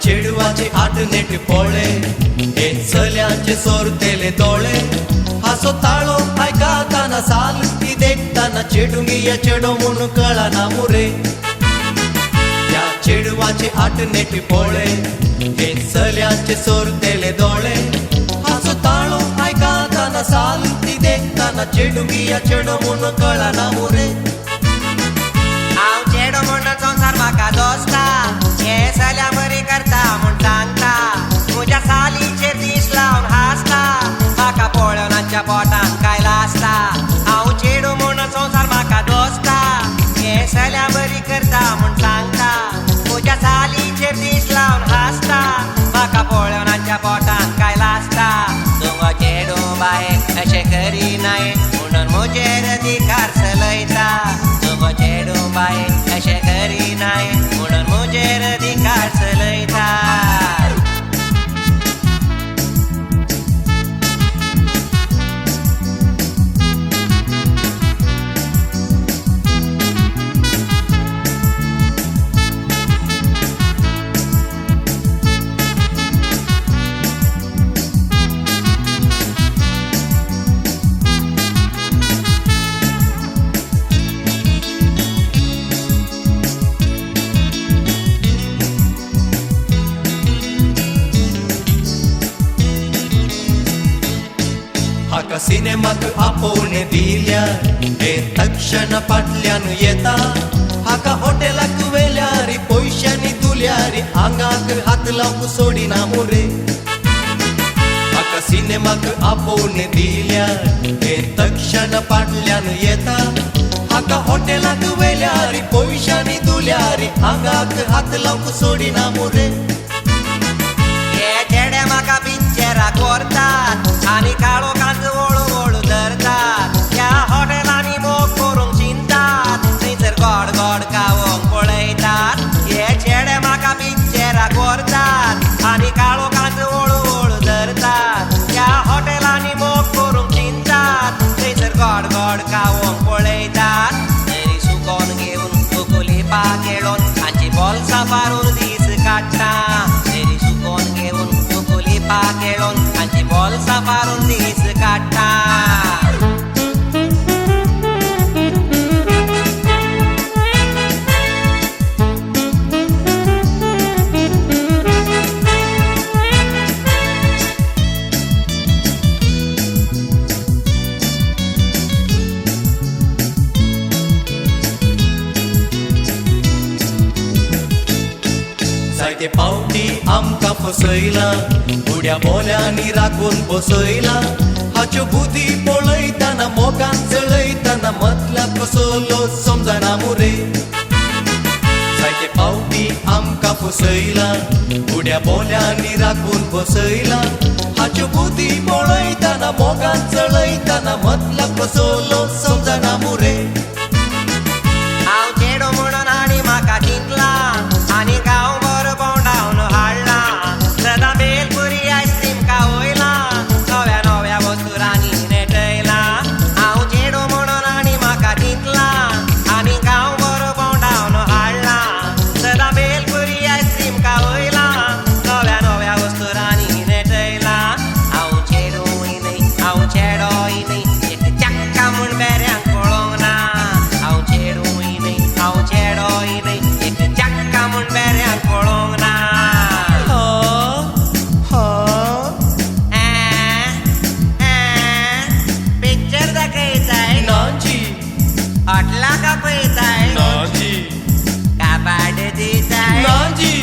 चेडवाचे आठ नेट पोळे, हे चल्याचे सोरतेले दोळे, हासो ताळो आयकताना साल ती देखताना चेडूंगी या चेडो म्हणून कळना मुरे. ह्या चेडवाचे आठ नेट पोळे, हे चल्याचे सोरतेले दोळे, हासो ताळो आयकताना साल ती देखताना चेडूंगी या चेडो म्हणून कळना मुरे. हांव चेडो म्हणून संवसार म्हाका दोस्ता, हे सल्या बरी करता म्हूण सांगता, म्हज्या सालीचेर दीस लावन हांसता, म्हाका पळोवन आमच्या पोटान काय लासता. हांव चेडो म्हणून संवसार म्हाका दोस्ता, हे सल्या बरी करता म्हूण सांगता, म्हज्या सालीचेर दीस लावन हांसता, म्हाका पळोवन आमच्या पोटान काय लासता. तुमगो चेडो बाये अशें करिनाये म्हणून म्हजेर अधिकार चलयता, तुमगो चेडो बाये अशें करिनाये म्हणून म्हजेर अधिकार चलयता. हाका सिनेमाक आपोवणें दिल्यार हे तक्षण फाटल्यान येता, हाका हॉटेलाक व्हेल्यार पयशांनी दुल्यार आंगाक हात लावंक सोडिना मुरे. हाका सिनेमाक आपोवणें दिल्यार हे तक्षण फाटल्यान येता, हाका हॉटेलाक व्हेल्यार पयशांनी दुल्यार आंगाक हात लावंक सोडिना मुरे. हे चेडे म्हाका पिक्चराक व्हरतात आनी काळोखांत वळू वळू धरतात, ह्या हॉटेलांनी मोग करूंक चिंतात, थंयसर गोड गोड खावंक पळयतात. हे चेडे म्हाका पिक्चराक व्हरतात आनी काळोखांत वळू वळू धरतात, ह्या हॉटेलांनी मोग करूंक चिंतात, थंयसर गोड गोड खावंक पळयतात. तरी सुकोन घेवन कुकुलिपा खेळोन तांची बोल्सां फारून दीस काडटा, तरी सुकोन घेवन कुकुलिपा खेळोन तांची बोल्सां फारून दीस काडटा. जायते पावटी आमकां फसयला, उड्या बोल्यांनी राखून बसयला, हाच्यो बुद्धी पळयतना मोगान चलयतना मतलब कसलो समजना मुरे. जायते पावटी आमकां फसयला, उड्या बोल्यांनी राखून बसयला, हाच्यो बुद्धी पळयतना मोगान चलयतना मतलब कसलो समजना मुरे. हांव चेडो म्हणून आनी म्हाका चिंतलां आनी गांवभर भोंवडावन हाडलां, सदां भेलपुरी आयस्क्रीम खावयलां, नव्या नव्या वस्तुरांनी नेटयलां. हांव चेडो म्हणून आनी म्हाका चिंतलां आनी गांवभर भोंवडावन हाडलां, सदां भेलपुरी आयस्क्रीम खावयलां, नव्या नव्या वस्तुरांनी नेटयलां. हांव चेडूय न्हय हांव चेडोय न्हय एक चक्का म्हूण बेऱ्यांक पळोवंक ना, हांव चेडूय न्हय हांव चेडोय न्हय एक चक्का म्हूण बेऱ्यांक पळोवंक ना. पिक्चर दाखयताय नाजी हॉटलाक आपयताय नाजी काबाड दिताय नाजी.